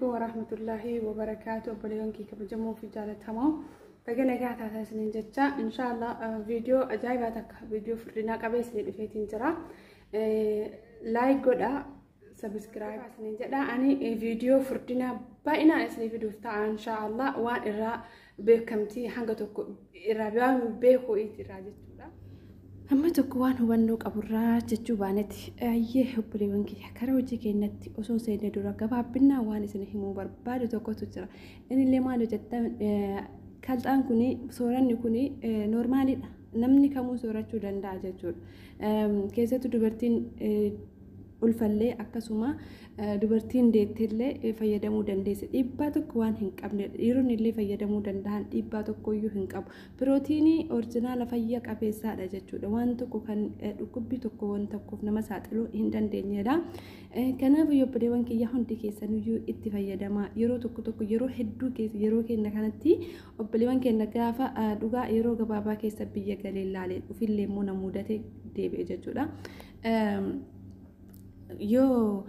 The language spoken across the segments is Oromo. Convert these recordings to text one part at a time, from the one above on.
Alaikum warahmatullahi wabarakaatu. Obboleewwan kee kabajamoo fi jaalatamoo, baga nagaa taataa isiniin jecha. Inshaallah viidiyoo ajaa'ibaa takka, viidiyoo furdinaa qabee isinii dhufeetiin jira. Like godhaa, subscribe isiniin jedha. Ani viidiyoo furdinaa baay'inaan isinii fiduuf ta'a inshaallah, waan irraa beekamtii hanga tokko irraa waan beeku irraa jechuudha. Amma tokko waan hubannoo qaburraa jechuu baanetti. Ayyee obboleewwan kiyya, karaa hojii keenyatti osoo seenne dura gabaabbinaa waan isin himuu barbaadu tokkotu jira. Innillee maal jettan? Kalxaan kuni, sooranni kuni normalidha. Namni kamuu soorachuu danda'a jechuudha. Keessattuu dubartiin ulfallee akkasuma dubartiin deettellee fayyadamuu dandeesse. Dhiibbaa tokko waan hin qabne, dhiironni illee fayyadamuu danda'an, dhiibbaa tokkoyyuu hin qabu. Pirootiinii original fayya qabeessaadha jechuudha. Waan tokko kan dhukkubbii tokko waan tokkoof nama saaxiluu hin dandeenyedha. Kanaaf obboleewwan kiyya, hundi keessaniyyuu itti fayyadamaa. Yeroo tokko tokko, yeroo hedduu keessa, yeroo keenya kanatti obboleewwan keenya gaafa dhugaa yeroo gabaabaa keessa biyya galee laalee dhufillee immoo na mudate deebi'e jechuudha. Yoo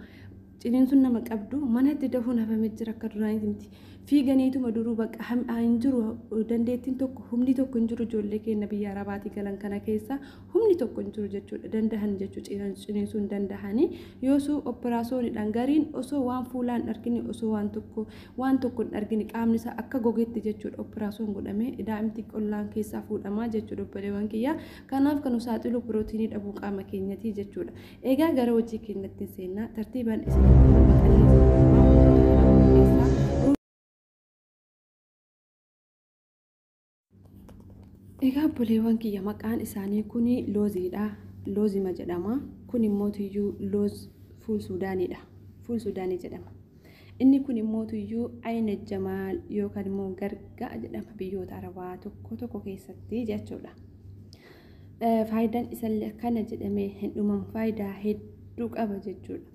ciniinsuun nama qabdu manatti dafuun hafamee jira, akka duraaniiti miti. Fiiganiituma duruu bakka hin jiru, dandeettiin tokko, humni tokko hin jiru. Ijoollee keenya biyya arabaatii galan kana keessa humni tokko hin jiru jechuudha. Danda'an jechuudha, ciniinsuu hin danda'anii. Yoosuu operaasyooniidhaan gariin osoo waan fuulaan hin argine, osoo waan tokko hin argine, qaamni isaa akka gogeetti jechuudha, operaasyoon godhamee daa'imti qollaan keessaa fuudhamaa jechuudha, obboleewwan kiyya. Kanaaf kan nu saaxilu pirootiinii dhabuu qaama keenyatii jechuudha. Egaa gara hojii keenyatti seennaa, tartiibaan isinitti maqallee. Egaa obboleewwan kiyya, maqaan isaanii kuni looziidha. Loozima jedhama. Kun immoo tuyyuu looz fuul suudaaniidha. Fuul suudaanii jedhama. Inni kun immoo tuyyuu ayina jamaal yookaan immoo gargaa jedhama biyyoota arabaa tokko tokko keessatti jechuudha. Faayidaan isallee akkana jedhamee hin dhumamu, faayidaa hedduu qaba jechuudha.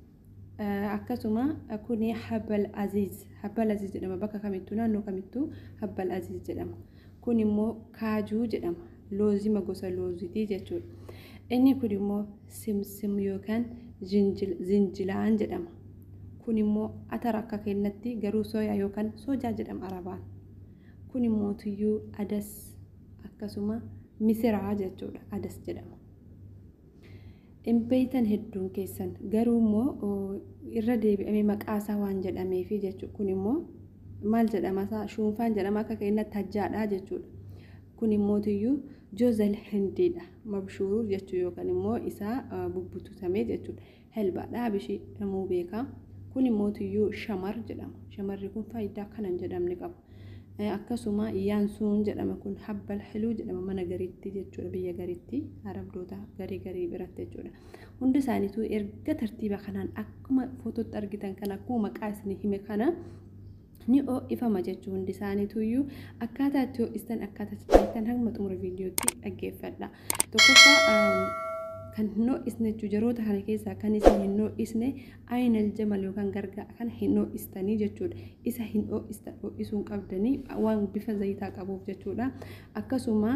Akkasuma kuni habal aziz, habal aziz jedhama bakka kamittuu, naannoo kamittuu habal aziz jedhama. Kun immoo kaajuu jedhama. Loozima, gosa loozitii jechuudha. Inni kun immoo simsim yookaan zinjilaan jedhama. Kun immoo atara akka kennatti, garuu soyaa yookaan soojaa jedhama arabaan. Kun immoo tuyyuu adas, akkasuma misiraa jechuudha, adas jedhama. Hin beeytan hedduun keessan, garuu immoo irra deebi'amee maqaa isaa waan jedhameefi jechuudha. Kun immoo maal jedhama isaa? Shuunfaan jedhama akka kennatti, hajjaadha jechuudha. Kun immoo tuyyuu joozal hindiidha. Mabshuuruu jechuu yookaan immoo isaa bubbututamee jechuudha. Helbaadha, bishii namuu beekaa. Kun immoo tuyyuu shamar jedhama. Shamarri kun faayidaa kana hin jedhamne qaba. Akkasuma yaansuun jedhama, kun habbal hiluu jedhama mana gariitti jechuudha, biyya gariitti, arabdoota garii garii biratti jechuudha. Hundi isaaniitu erga tartiiba kanaan akkuma footootti argitan kana, akkuma maqaa isinii hime kana ni ho'ifama jechuun, hundi isaaniituyyuu akkaataa itti ho'istan, akkaataa itti ta'an hamma xumura viidiyootti dhaggeeffadha. Tokkoffaa, kan hin ho'isne jechuun yeroota kana keessaa kan isin hin ho'isne aynal jamal yookaan gargaa kana hin ho'istanii jechuudha. Isa hin ho'istan, ho'isuu hin qabdanii waan bifa zayitaa qabuuf jechuudha. Akkasuma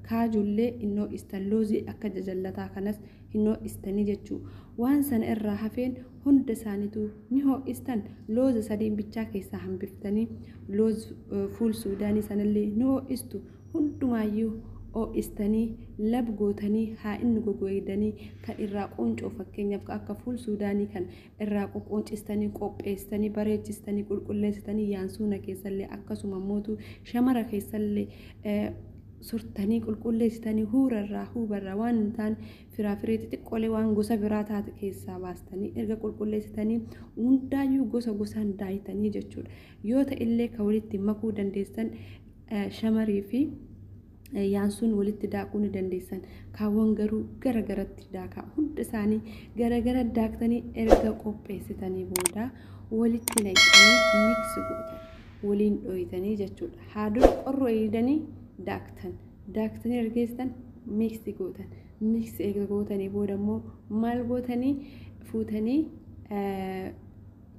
kaajullee hin ho'istan, loozii akka jajallataa kanas hin ho'istanii jechuudha. Waan sana irraa hafeen hunda isaaniitu ni ho'istan. Looza sadiin bichaa keessaa hambiftanii, looz fuul suudaanii sanallee ni ho'istu. Hundumaayyuu ho'istanii lab gootanii, haa inni gogoydanii, kan irraa quncoo, fakkeenyaaf akka fuul suudaanii kan irraa qoqqooncistanii, qopheessitanii, bareechistanii, qulqulleessitanii, yaansuuna keessallee akkasuma mootu shamara keessallee surtanii, qulqulleessitanii, huurarraa, huubarraa waan hin taane, firaafiree xixiqqoolee waan gosa biraa taate keessaa baastanii, erga qulqulleessitanii, hundaayyuu gosa gosaan daayitanii jechuudha. Yoo ta'ellee kan walitti makuu dandeessan shamarii fi yaansuun walitti daakuu ni dandeessan. Kaawwan garuu gara garatti daakaa. Hunda isaanii gara gara daaktanii erga qopheessitanii booda walitti naqxanii mix gootan. Waliin dhooytanii jechuudha. Haaduu qorroo eegdanii daaktan. Daaktanii ergeessitan mix gootan. Mix eega gootanii booda immoo maal gootanii? Fuutanii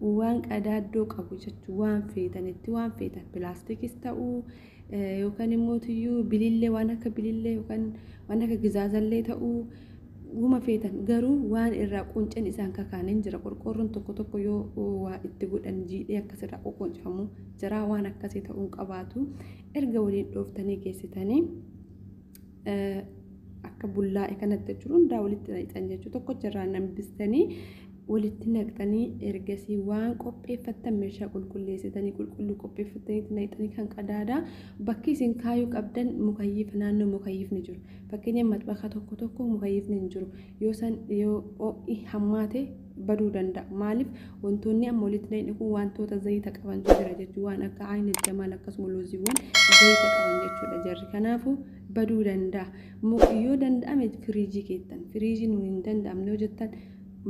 waan qadaaddoo qabu jechuun, waan feetanitti, waan feetan, pilaastikis ta'uu yookaan immoo tuyyuu bilillee, waan akka bilillee yookaan waan akka gizaazallee ta'uu, Guma feetan garuu waan irraa qunceen isaan kakaaneen jira. Qorqoorroon tokko tokko yoo waa itti godhan jiidhee akkasirraa qoqqoonsifamu jira, waan akkasii ta'uun qabaatu. Erga waliin dhooftanii geessitanii akka bullaa'e kanatti jechuun hundaa walitti naqxan jechuudha. Tokko jirraa nambistanii walitti naqxanii, ergasii waan qopheeffattan meeshaa qulqulleessitanii qulqulluu qopheeffattanii naqxanii kan qadaadaa bakki isin kaayuu qabdan mukayyiif, naannoo mukayyifni jiru. Fakkeenya maxbaxa tokko tokko mukayyifni hin jiru. Yoo san yoo ho'i hammaate baduu danda'a. Maaliif, wantoonni amma walitti naqne kun wantoota zayita qabantu jira jechuudha. Waan akka ayina jamaal akkasuma looziiwwan zayita qaban jechuudha jarri. Kanaafuu baduu danda'a. Yoo danda'ame firiijii keettan, firiijii nu hin danda'amne yoo jettan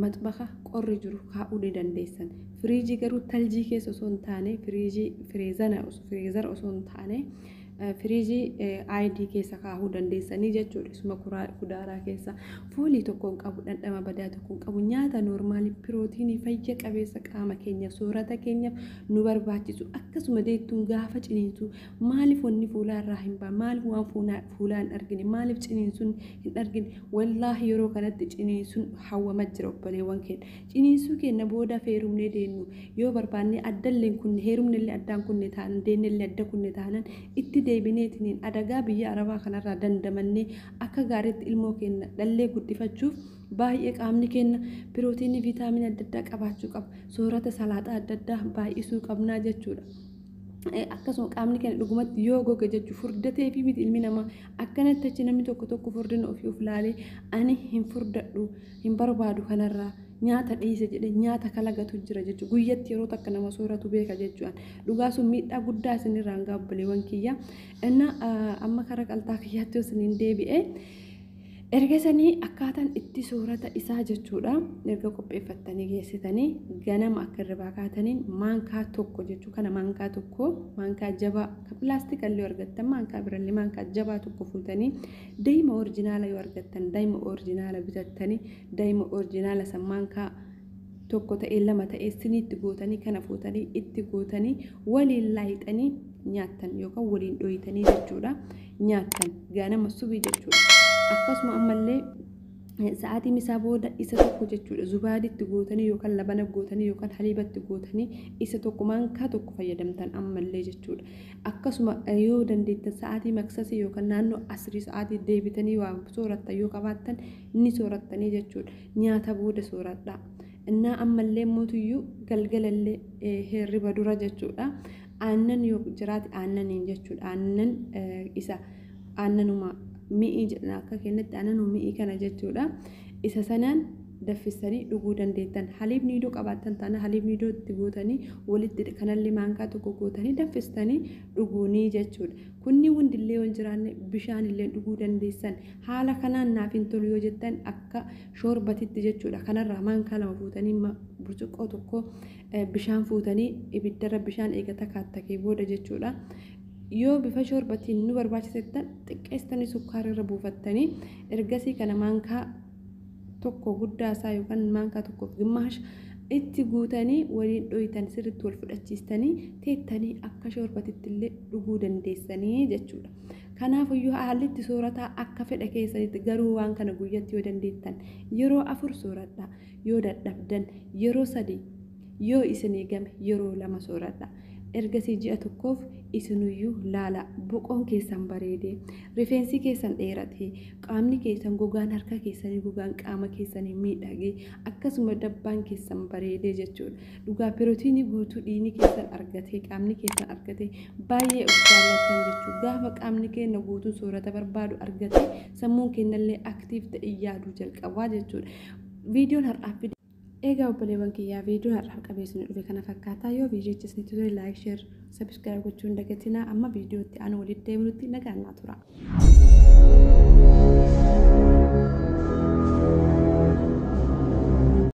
maxbaxa qorri jiru kaa'uu ni dandeessan. Firiijii garuu taljii keessa osoo hin taane, firiijii fireezara osoo hin taane, firiijii aayidii keessa kaa'uu dandeessanii jechuudha. Isuma kudaaraa keessa foolii tokko hin qabu, dhandhama badaa tokko hin qabu. Nyaata noormaalii pirootiinii fayya qabeessa qaama keenyaaf soorata keenyaaf nu barbaachisu. Akkasuma deettuun gaafa ciniinsu maaliif wanni fuulaa irraa hin baane, maaliif waan fuulaa hin argine, maaliif ciniinsuun hin argine? Wallaahi yeroo kanatti ciniinsuun hawwama jira obboleewwan keenya. Ciniinsuu keenya booda feerumnee deemnu yoo barbaanne addallee kunne, heerumnellee addaan kunne taanan, deennellee adda kunne taanan, itti deebineetiniin adagaa biyya arabaa kanarraa dandamannee akka gaariitti ilmoo keenya dhallee guddifachuuf baay'ee qaamni keenya pirootiinii viitaaminii adda addaa qabaachuu qaba. Soorata salaaxaa adda addaa baay'isuu qabnaa jechuudha. Akkasuma qaamni keenya dhugumatti yoo goge jechuun furdatee fi miti ilmi namaa akkanatti achi namni tokko tokko furdina ofii of laalee ani hin furdadhu, hin barbaadu, kanarraa nyaata dhiise jedhe nyaata kalagatu jira jechuudha. Guyyatti yeroo takka nama sooratu beeka jechuudha. Dhugaa sun miidhaa guddaa isinirraan ga'a obboleewwan kiyya. Inna amma karaa qaltaa kiyyaatti yoo isiniin deebi'e, erga sanii akkaataan itti soorata isaa jechuudha. Erga qopheeffattanii geessitanii ganama akka irraa kaataniin maankaa tokko jechuu kana, maankaa tokko, maankaa jabaa kan pilaastika illee argattan, maankaa birallee maankaa jabaa tokko fuutanii, daa'ima orijinaala yoo argattan daa'ima orijinaala bitattanii, daa'ima orijinaala san maankaa tokko ta'ee lama ta'ee siniitti gootanii, kana fuutanii itti gootanii waliin laayixanii nyaattan yookaan waliin dhoyitanii jechuudha nyaattan ganama subii jechuudha. Akkasuma ammallee sa'aatii misaa booda isa tokko jechuudha zubaaditti gootanii yookaan labana gootanii yookaan haliibatti gootanii isa tokko maankaa tokko fayyadamtan ammallee jechuudha. Akkasuma yoo dandeettan sa'aatii maksasii yookaan naannoo asrii sa'aatii deebitanii waa soorattan yoo qabaattan ni soorattanii jechuudha. Nyaata booda sooradhaa. Innaa ammallee mootuyyuu galgalallee hirriba dura jechuudha. Aannan yoo jiraate aannaniin jechuudha. Aannan isa aannanuma mi'ii jedhan akka kennatti aannanuma mi'ii kana jechuudha. Isa sanaan danfistanii dhuguu dandeettan. Haliib niidoo qabaattan taana haliib niidoo itti gootanii walitti kanallee maankaa tokko gootanii danfistanii dhuguunii jechuudha. Kunni hundillee yoo hin jiraanne bishaan illee dhuguu dandeessan. Haala kanaan naaf hin tolu yoo jettan akka shoorbatitti jechuudha. Kanarraa maankaa lama fuutanii burcuqqoo tokko bishaan fuutanii ibiddarra bishaan eegata kaattakee booda jechuudha. Yoo bifa shoorbatiin nu barbaachisettan xiqqeessitanii sukkaara irra buufattanii, ergasii kana maankaa tokko guddaa isaa yookaan maankaa tokkoof gimmaasha itti guutanii waliin dhoyitan, sirriitti wal fudhachiistanii teettanii akka shoorbatitti illee dhuguu dandeessanii jechuudha. Kanaafiyyuu haalli itti soorataa akka fedha keessanitti, garuu waan kana guyyatti yoo dandeettan yeroo 4 sooradhaa, yoo dadhabdan yeroo 3, yoo isinii game yeroo 2 sooradhaa. Ergasii ji'a tokkoof isinuyyuu laala, boqoon keessan bareedee, rifeensi keessan dheeratee, qaamni keessan, gogaan harka keessanii, gogaan qaama keessanii miidhagee, akkasuma dabbaan keessan bareedee jechuudha. Dhugaa pirootiinii guutuu dhiigni keessan argatee, qaamni keessan argatee, baay'ee of jaallattan jechuudha. Gaafa qaamni keenya guutuun soorata barbaadu argatee sammuun keenyallee active ta'ee yaaduu jalqabaa jechuudha. Viidiyoon har'aaf Egaa obboleewwan kiyyaa, viidiyoon har'aaf qabeessinu dhufe kana fakkaataa. Yoo viidiyochi isinitti tole like, share, subscribe gochuu hin dagatinaa. Amma viidiyootti aanu walitti deebinutti nagaan naa tura.